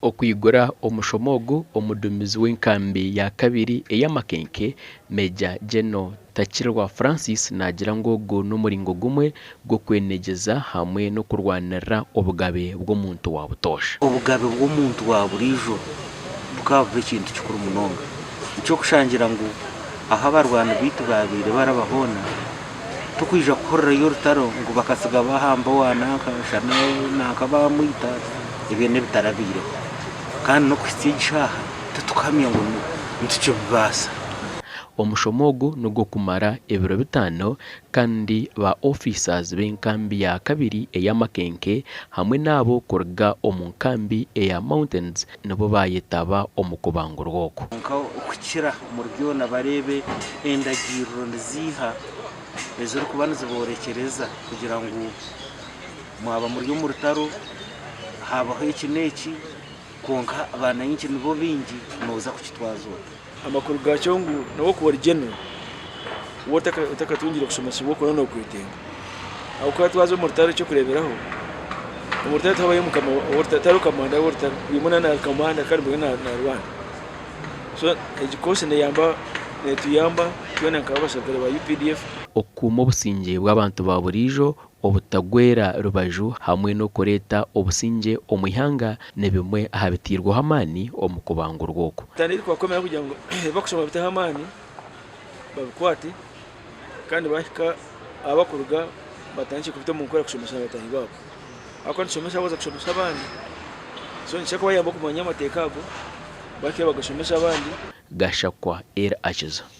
Okwigura omushomo ogu, omuduumizi w'enkambi ya kabiri ey'amakenke, Major General Takirwa Francis naagira ngu ogu n'omuringo gumwe gw'okwenegyeza hamwe n'okurwanirira obugabe bw'omuntu wa butoosha. Obugabe bw'omuntu wa buriijo bukaba buba ekintu kikuru munonga. Nikyo kushangira ngu ahu abarwani baitu baabaire baraba hoona, Tokwija kuhurirayo orutaro ngu bakatsiga bahamba owa nanka shana nanka bamwita, ebyo n'ebitarabaireho. Kandi n'okuhitsya egi shaaha titukuhamya ngu nitukibibaasa. Omushomo ogu nigw'okumara ebiro bitaano kandi ba ofiisaazi b'enkambi ya kabiri eya Makenke hamwe n'abo kuruga omu nkambi eya Mountains nibo baayetaba omu kubangurwa oku. Kwonka okukira omuri byona bareebe endagiriro niziiha ezirikuba niziboorekyereza kugira ngu mwaba muri omu rutaro haabaho eki n'eki kwonka baananyinki nibo baingi nooza kukitwaza ota? Amakuru gaakyo ngu n'obu okuba ori general waaba otakatungire kushomesibwa okwo nookwetenga ahabw'okuba twaza omu rutaro eky'okureeberaho omu rutaro tihabayo mukama tihariho kamanda w'orutaro buri omwe naaba nari kamanda kandi buri omwe naarwana so egi koosi neeyamba neetuyamba twena nk'abaserukare ba UPDF. Okukuuma obusingye bw'abantu ba buriijo Obutagwera rubaju hamwe n'okureeta obusingye omu ihanga ni bimwe aha bitairweho amaani omu kubangurwa oku. Tandika kubakomera kugira ngu ebi bakushoma babiteho amaani babikwate kandi bahika ahu bakuruga batandikye kubita omu nkora kushomesa bataahi baabo. Ahabw'okuba nitushomesa baza kushomesa abandi so nikija kubayamba okumanya amateeka ago bahike bagashomese abandi. Gashakwa El Akiza.